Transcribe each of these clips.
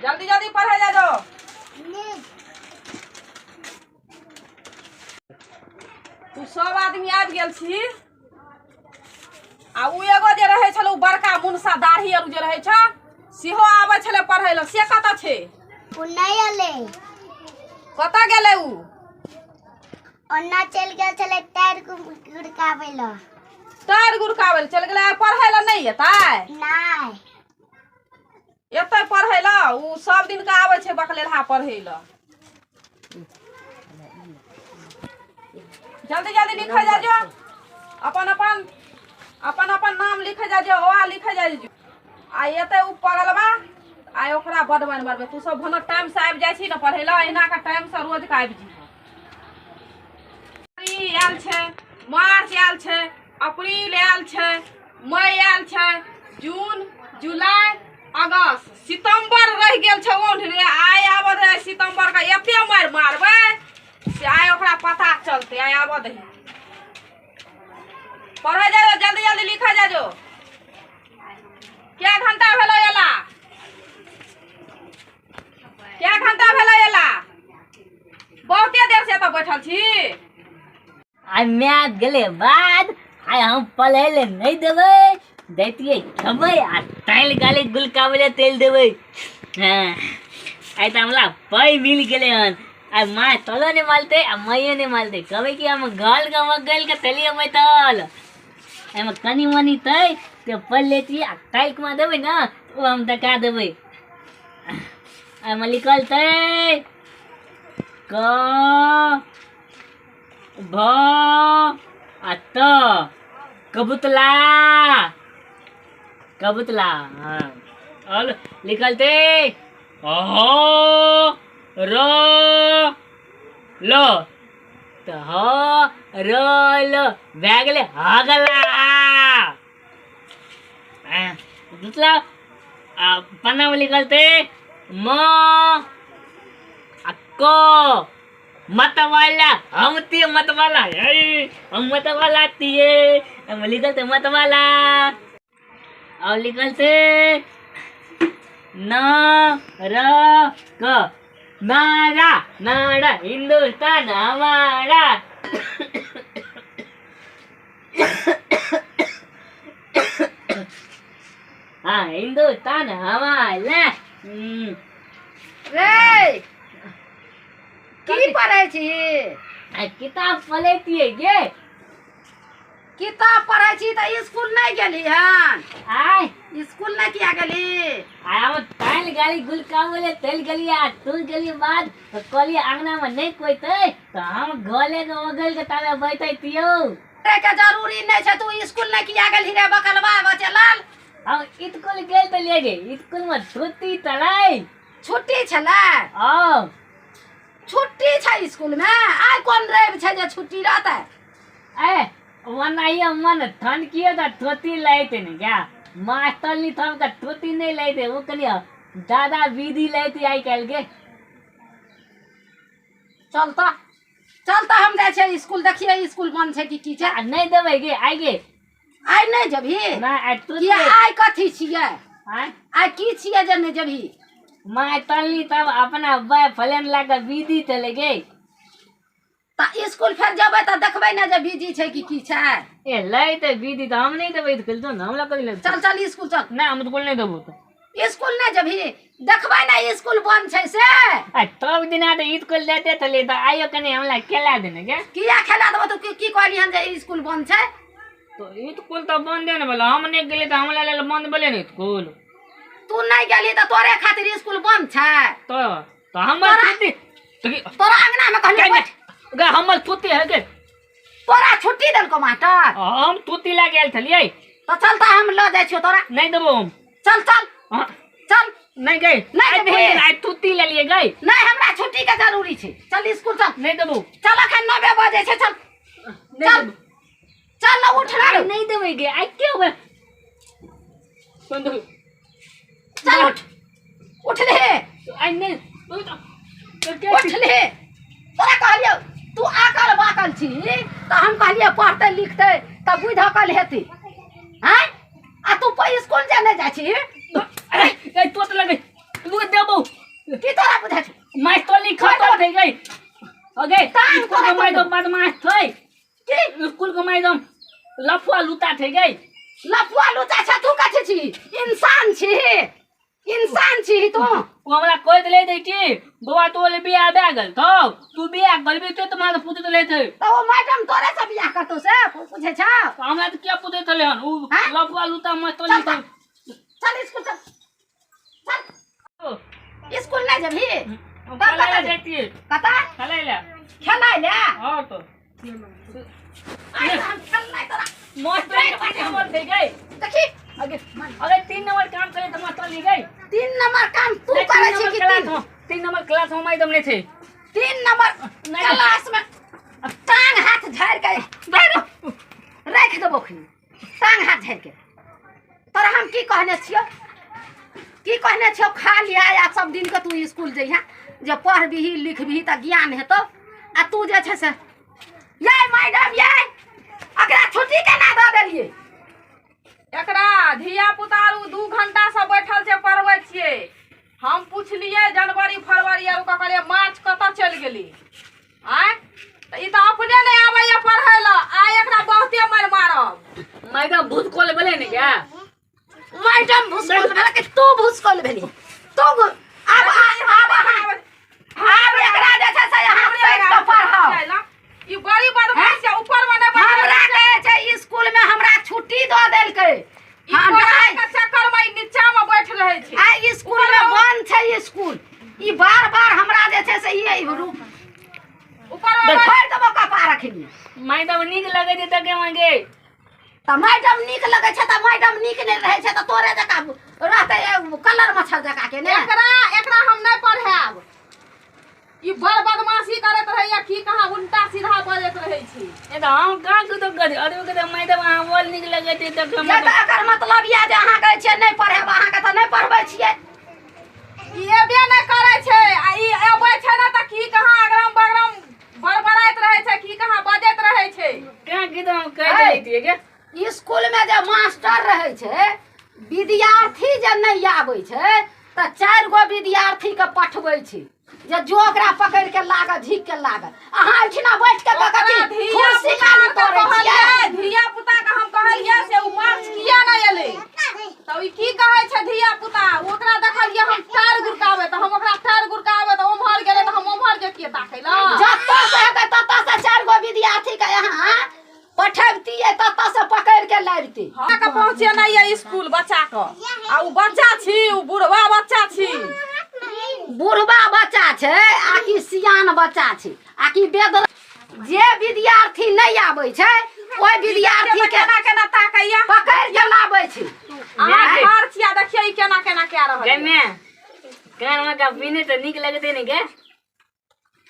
जल्दी जल्दी पढ़े जा जो। तू सब आदमी आबि गेल छी आ उ एगो जे रहै छलै उ बड़का मुनसा दाढ़ी आर जे रहै छ सेहो आबै छलै पढ़ै लए, से कतऽ छै? ओ नहि एलै। कतऽ गेलै उ? ओना चलि गेल छलै टायर गुड़काबै लए। टायर गुड़काबै लए चलि गेलै, आइ पढ़ै लए नहि एतै? नहि। एतै पढ़ै लए, उ सब दिन के आबै छै बकलेलहा पढ़ै लए। जल्दी जल्दी लिखै जा जो, अपन अपन अपन अपन नाम लिखै जा जो, ओ आ लिखै जा जो। आ एतै उ पगलबा आइ ओकरा बड मारि मारबै। तू सब भनक टाइम से आबि जाइ छी ने पढ़ै लए, अहिना के टाइम से रोज के आबि जइहे। आयल छै मार्च, आयल छै अप्रैल, आयल छै मई, आयल छै जून, जुलाई, अगस्त, सितम्बर रहि गेल छै ओंठ रे। आइ आबऽ दे सितम्बर के, एते मारि मारबै से आइ ओकरा पता चलतै। आइ आबऽ दही। पढ़ै जाइयो, जल्दी जल्दी लिखै जाइयो। क्या घंटा भेलै एला? क्या घंटा भेलै एला? बहुते देर से एतऽ बैठल छी। आइ मैच गेलै बाद आइ हम पढ़ै लए नहि देबै, दैतियै खेबै आ तालि गाली गुलकाबै लए तेल देबै। हँ, आइ तऽ हमरा पाइ मिल गेलै हन। आइ माय तलो नहि मालतै आ माइयो नहि मालतै। कहबै कि हम गल के गल के तेलिए बैठल, एहिमे कनि मनि तै तऽ पढ़ि लैतियै आ काल्हि खुमा देबै ने ओ हम देखा देबै। एहिमे लिखल छै क भ आ त, कबूतला, कबूतला। हाँ, और लिखल छै ह र ल, तऽ ह र ल भए गेलै हगला। दूसरा आ पन्नामे लिखल छै म आ क, मतवाला। हम तिये मतवाला, हम मतवाला तिये। एहिमे लिखल छै मतवाला। और लिखल छै न र क, नारा, नारा हिंदुस्तान हमारा। हाँ, हिंदुस्तान हमारा। रे, की पढ़ै छी? आ किताब पढ़ैतियै गे। किताब पढ़ै छी तऽ स्कूल नहि गेली हन? आय स्कूल नहि किया गेली? आय हम तालि गाली गुलकाबै लए चलि गेली आ तू गेली बाद तऽ कहलियै अङ्गनामे नहि कोइ तै तऽ हम गले के ओगल के ताबे बैठैतियौ। के जरूरी नहि छै, तू स्कूल नहि किया गेली रे बकलबा बचेलाल? हम स्कूल गेल तऽ ले गे, स्कूलमे छुट्टी तलै। छुट्टी छलै? हँ। छुट्टी छै स्कूलमे? आइ कोन रवि छै जे छुट्टी रहतै? ए ओनाहिए मन ठंड किए तऽ धोती लैते ने क्या मास्टर नी थम के धोती नहीं लैते, वो कनी दादा विधि लैते आइ काल्हि के। चल तऽ, चल तऽ, हम जाइ छियै स्कूल, देखियै स्कूल बंद छै कि की छै। आ नहि देबै गे आइ गे। आइ नहि जेबही? नहि, आइ तू किया? आइ कथी छियै? आइ आइ की छियै जे नहि जेबही? माय तलनी तब अपना बाय फलेन लए कऽ विधि चले गे। तऽ स्कूल फेर जेबै तऽ देखबै ने जे बिजी छै कि की छै। ए लै तऽ विधि तऽ हम नहि देबै स्कूल तो ने हमरा कथी लए? चल चल स्कूल चल। नहि, हम स्कूल नहि देबो। तऽ स्कूल नहि जेबही? देखबै ने स्कूल बंद छै से। आ तब दिना तऽ स्कूल जाइते छलियै तऽ आइयो कनि हमरा खेला देने के। किया खेला देबो? तू की कहली हन जे स्कूल बंद छै? तऽ स्कूल तऽ बंदे ने भेलै, हम नहि गेलियै तऽ हमरा लेल बंद भेलै ने स्कूल। तू नहि गेली तऽ तोरे खातिर स्कूल बंद छै? तऽ हमर छुट्टी तोरा अंगना में कहलियै बैठ। गे हमर छुट्टी है गे। तोरा छुट्टी देलको मास्टर? हम छुट्टी लए गेल छलियै। तऽ चल तऽ हम लऽ जाइ छियौ तोरा। नहि देबो हम। चल चल। हाँ। चल। नहीं गई। नहीं देबही। आइ छुट्टी ले लिए गई। नहीं, हमरा छुट्टी के जरूरी छै। चल स्कूल चल। नहीं देबो। चल, अखन 9 बजे छै, चल। नहीं चल। देबो। चल ना, उठ ना। आइ नहीं देबै गे, आइ के होबै? बंद हो। चल उठ, उठ ले। आइ नहीं। उठ ले, तोरा कहलियौ तू आकल बाकल छी तऽ हम कहलियै पढ़तै लिखतै तऽ बुझि अकल हेतै। आँय, आ तू स्कूल जे नहि जाइ छी? अरे, ए तोत लगे। तू देबो। की तोरा बुझाइ छौ? मास्टर खतम થઈ ગઈ अगे टांग स्कूल के तोरा मैडम बदमाश थे। की? स्कूल के मैडम लफुआ लूता थे गई। लफुआ लुचा छै, तू कथी छी? इंसान छी, इंसान छी तू। वो हमरा कह देले दै कि बौआ तोरे बियाह भए गेल तो तू बियाह करबी तो तुम्हारा पूछैत रहे थे। तऽ ओ मैडम तोरे से बियाह करतौ से पूछै छौ? हमरा तऽ किया पूछैत छलै हन उ? हाँ? लफुआ लूता मस्त चल चल। चल स्कूल, चल चल स्कूल। नहि जेबही? हम तब खेलै कतऽ लए जैतियै। कतऽ? खेलै लए। खेलाय ले? हँ तो। आइ तऽ हम खेलनाइ तोरा मस्त नंबर थे गई। देखी। अगे अगे 3 नंबर काम करे तो मस्त ली गई। 3 नंबर काम तू नहीं, करै तीन छी नंबर कि क्लास तीन? में 3 नंबर क्लास में मैडम नहीं थे। 3 नंबर नहीं। क्लास में टांग हाथ झाड़ि के राखि देबो खनी, टांग हाथ झाड़ि के। तोरा हम की कहने छियौ? की कहने छियौ? खा लिहा आ सब दिन के तू स्कूल जइहा, जे पढ़बिही लिखबिही तऽ ज्ञान हेतौ। आ तू जे छै से यै मैडम यै, एकरा छुट्टी केना दऽ देलियै? एकरा धिया पुता 2 घंटा से बैठल छै पढ़बै छियै। हम पुछलियै जनवरी फरवरी आर कहलियै मार्च कतऽ चलि गेली? आँय, तऽ ई तऽ अपने नहि आबैया पढ़ै लए। आइ एकरा बहुते मारि मारब। मैडम भूसकोल भेलै ने क्या? मैडम भूसकोल भेलै कि तू भूसकोल भेली? तू आब आब आब एकरा जे छै से अहाँ बैठ कऽ पढ़ाउ। ई बड़ी बदमाश छै, ऊपर मे नहि बैठल। हमरा कहै छै स्कूल में हमरा छुट्टी दऽ देलकै। ई हाँ, पढ़ै नहि। के चक्कर मे ई नीचा मे बैठ रहै छै। आइ स्कूल में बंद छै स्कूल। ई बार बार हमरा जे छै से ई रूप ऊपर मे बैठ- फाड़ि देबो कपार अखनी। मैडम नीक लगै छै तके मांगे। तऽ मैडम नीक लगै छै तऽ मैडम नीक नहि रहै छै तऽ तोरे जकाँ रहतै कलर मच्छर जकाँ के ने। एकरा एकरा हम नहि पढ़ायब। ई बड़ बदमाशी करैत रहैया, की कहाँ उल्टा सीधा बजैत रहै छै। ए तऽ हम कहाँ कतौ करी अरे कहते मैडम अहाँ बोल नीक लगै छै तके या तऽ एकर मतलब यऽ जे अहाँ कहै छियै नहि पढ़ायब, अहाँके तऽ नहि पढ़बै छियै। ई एबे नहि करै छै आ ई अबै छै ने तऽ की कहाँ अगरम बगरम बड़बड़ाइत रहै छै, की कहाँ बजैत रहै छै। कहाँ की तऽ हम कहि दैतियै के। स्कूल में जे मास्टर रहै छै, विद्यार्थी जे नहि आबै छै तऽ 4 गो विद्यार्थी के पठबै छै जे जो ओकरा पकड़ि के लागत झीक के लागत। अहाँ एहिठिना बैठ के ओकरा कथी धिया कुर्सी पुता खाली के तोड़ै छियै? कहलियै, धिया पुता के हम कहलियै से ओ मार्च किया नहि एलै? तऽ ई की कहै छै धिया पुता? ओकरा देखलियै हम टायर गुड़काबै तऽ हम ओकरा टायर गुड़काबै तऽ ओम्हर गेलै तऽ हम ओम्हर जैतियै ताकै लए। जतऽ से हेतै ततऽ से 4 गो विद्यार्थी के यहाँ पठबतियै, ततऽ से पकड़ि के लाबितै। हमरा के पहुँचेनाइ यऽ स्कूल बच्चा के। आ उ बच्चा छी, उ बुढ़वा बच्चा छी। बुढ़वा बच्चा छै आ कि सियान बच्चा छै आ कि बेद जे विद्यार्थी नहि आबै छै ओहि विद्यार्थी के केना केना ताकैया पकड़ि के लाबै छै। अहाँ घर छियै, देखियौ ई केना केना कए रहल गै यऽ। मैं कान में का पीने तऽ नीक लगतै ने गे।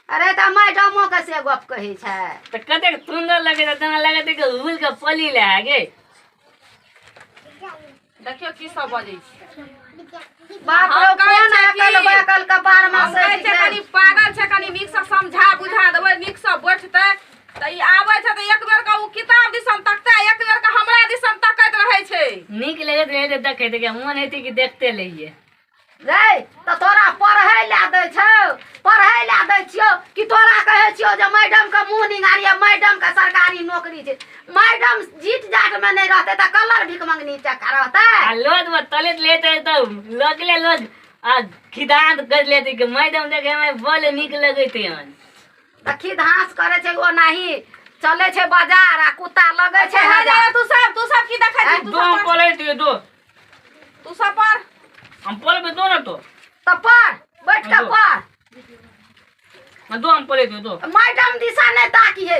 अरे तऽ मैडमो के से गप कहै छै। तऽ कतेक सुन्दर लगै छै, तेना लगतै कि हुल के पली ले गे। देखियौ की सब बजै छै। बाप रे, हम कहै कोन छै कि- अकल बकल कपार में हम कहै छै कनि पागल छै, कनि नीकसँ समझा बुझा देबै, नीकसँ बैठतै तऽ ई आबै छै तऽ एक बेर के उ किताब दिसन तकतै, एक बेर के हमरा दिसन तकैत रहै छै। नीक लगैत रहै तऽ देखैत के मोन हेतै कि देखते लइए। रे तऽ तोरा पढ़ै लए दै छौ, पढ़ै लए दै छियौ कि तोरा कहै छियौ जे मैडम के मुँह निंगारियै? मैडम के सरकारी नौकरी छै, मैडम जीत जाट में नहि रहतै तऽ कलर भीख मंगनी चक्का रहतै। आ लोग में तलैत लेते तऽ लगले लोग आ खिदांत कर लेते कि मैडम देखे में बड़ नीक लगैत हन। तऽ खिधांस करै छै, ओनाही चलै छै बाजार आ कुत्ता लगै छै अच्छा, हजार। तू सब की देखै छी? तू दो सब हम पढ़। पढ़ै छियै, दो। तू सब पढ़। हम पढ़बै दो ने तो। तऽ पढ़, बैठ के दो। पढ़। हाँ, दो हम पढ़ै छियै, दो। मैडम दिशा नहि ताकिहे,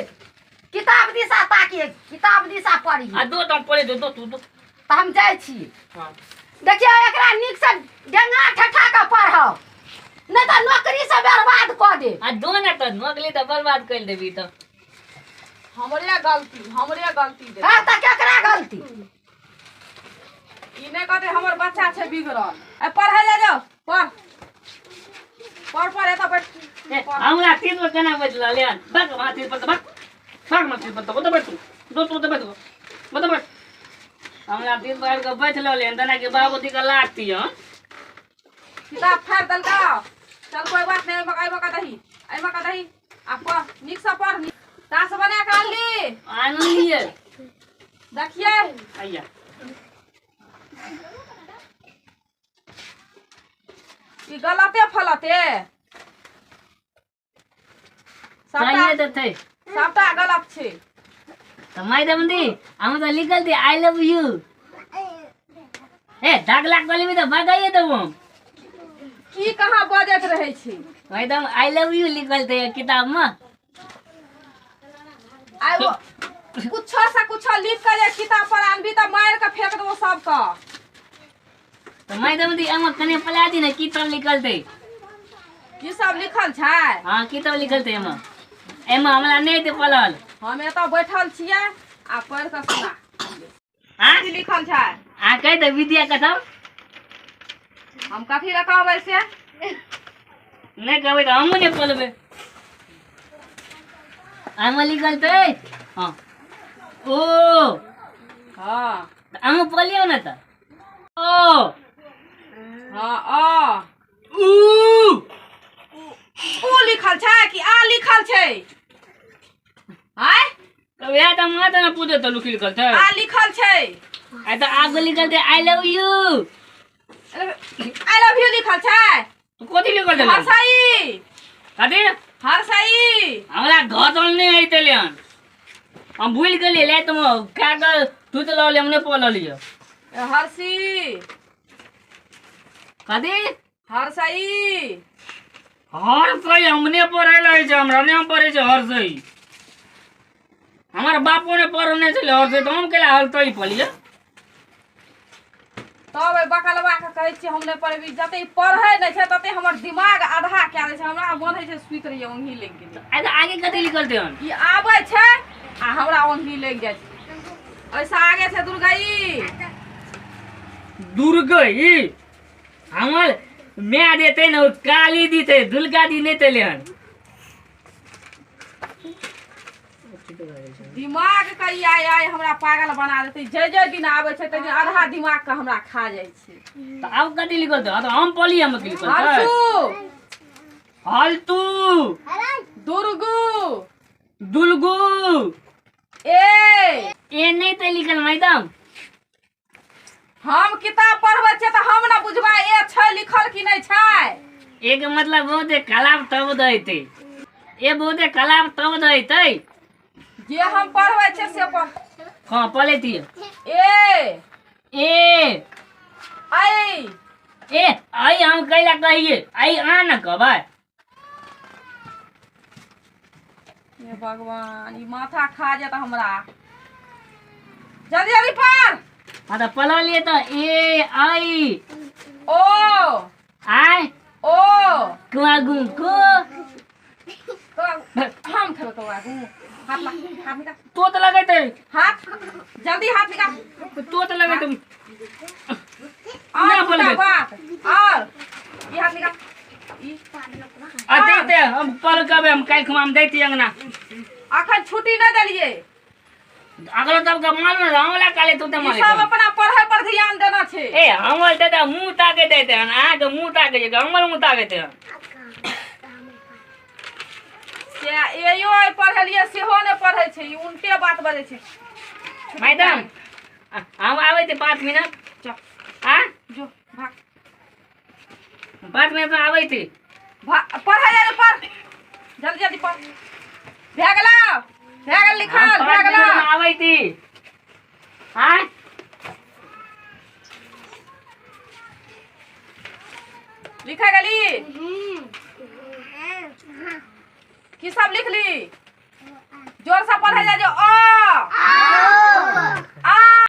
किताब दिशा ताकिहे, किताब दिशा पढ़िहे। आ दो तऽ हम पढ़ै छियै, दो तू दो। तऽ हम जाइ छी। हाँ। देखियौ एकरा नीकसँ डेंगा ठठा कऽ पढ़ाउ, नहि तऽ नौकरी से बर्बाद कऽ देब। आ दो ने तऽ नौकरी तऽ बर्बाद कर देबी तऽ। हमरे गलती, हमरे गलती दे। हाँ, तऽ केकरा गलती? ई नहि कहतै हमर बच्चा छै बिगड़ल। ए पढ़ै लए जाउ, पढ़ पढ़ पढ़, एतऽ बैठ। ए, हमरा 3 पर केना बैठ रहलै हन? बक हमरा 3 पर तऽ बक। बक हमरा 3 पर तऽ ओतऽ बैठू। दो तू ओतऽ बैठू। ओतऽ बैठ। हमरा 3 पर आबि कऽ बैठ रहलै हन, तेना कि बाबूजी के लाठी हन। किताब फाड़ि देलकौ? चल कोई बात नहीं, एहिमे का दही, एहिमे का दही आ पढ़, नीक से पढ़। तास बना के आनली? आनलिए। देखिए आइया ई गलते फलते सही देते, सबटा गलत छै। त मैडम दी हम त लिखल दी I love you. ए दाग लाग गली त भगाइए देबो हम। की कहाँ बजैत रहै छी? मैडम I love you लिखल थे किताब में। आइ कुछो से कुछो लिख के जे किताब पर आनबी त मार के फेंक देबो सबके। त मैडम दी हम कने पला दी ने की सब लिखल थे? की सब लिखल छै? हां की सब लिखल थे एमा? एमा हमरा नहीं दे पलल। हम एतऽ बैठल छियै आ पढ़ के सुना। हां की लिखल छै? आ कह दे विद्या कथम। हम कथी लए कहबै से? नहीं कहबै त हमहूँ नहीं पलबै। आमा लिखल थे। हां ओ हां अहूँ पढ़लियौ ने त ओ हां अ उ उ लिखल छै कि आ लिखल छै? आय त वएह त हमरा त न पूछे त लुखी लिखल छै। आ लिखल छै। आ त आगू लिखल छै I love you. I love you लिखल छै। तू कथी लिखल छै? हरसई। कथी? हरसई। हमरा घसल नहि अइतै हन, हम भूलि गेलियै। ले तुम कागज तू तऽ लऽ ले, हम नहि पढ़लियै। हरसी। कथी? हरसई। हरसई हमने पढ़े लै छै, हमरा नहि पढ़े छै हरसई। हमर बापो ने पढ़ने छलै हरसई, तऽ हम केला हरसई पढ़लियै? तब एहि बकलबा के कहै छियै हम नहि पढ़ेबी। जते पढ़ै नहि छै तते हमर दिमाग आधा कए दै छै। हमरा मन होइ छै सुति रहियै, ओंघी लागि गेलै। आइ तऽ आगे कथी लिखल छै हन? ई आबै छै आ हमरा ओंघी लागि जाइ छै। ऐसा आगे छै दुर्गई। दुर्गई हमर my देते ने काली दीते, दुर्गा दी नहीं तेले हन। दिमाग के आय आय हमरा पागल बना देते। जय जय दिन आबै छै तै दिन आधा दिमाग के हमरा खा जाइ छै। त आब कथी लिखल छै? त हम पढ़लियै, हम की लिखल छै? हरसू। हलतू। दुर्गू। दुर्गू। ए ए नहीं ते लिखल मैडम। हम किताब पढ़बै छियै तऽ हम ने बुझबै ए छै लिखल कि नहि छै। एक मतलब बहुते कलाब तब दैते, ए बहुते कलाब तब दैते। जे हम पढ़बै छियै से पढ़। हां पढ़ लेतियै। ए ए ऐ ए आई हम कैला कहिए आई आ न कहबै। हे भगवान, ई माथा खा जात हमरा। जल्दी जल्दी पढ़। हाँ तो पढ़ लिए तो ए आई ओ आई ओ कुआगु को हम खेबै कुआगु। हाथ ला, हाथ निकाल। तो तो लगैते हाथ, जल्दी हाथ निकाल। तो तो लगैते ना बोलबे बात। और ई हाथ निकाल। ई आ देते हम पढ़ के हम काल्हि खुमा हम दैती अंगना। अखन छुट्टी नहि देलियै। अगलो तब के मालूम रामला काले तू त मारे। सब अपना पढ़ै पर ध्यान देना छै। ए हमर दादा मुंह ताके देते हन, अहाँ के मुंह ताके जे हमर मुंह ताके हन। से एयो पढ़लियै सेहो नहि पढ़ै छै, ई उल्टे बात बजै छै। मैडम हम आबै ते 5 मिनट। चल आ जो भाग। 5 मिनट में आबै ते। पढ़ै जा पढ़, जल्दी जल्दी पढ़। भए गेलौ, भए गेल लिखल, भए गेलौ। आबै ती। हां लिखा गेली? की सब लिखली? जोर से पढ़े जा जो। अ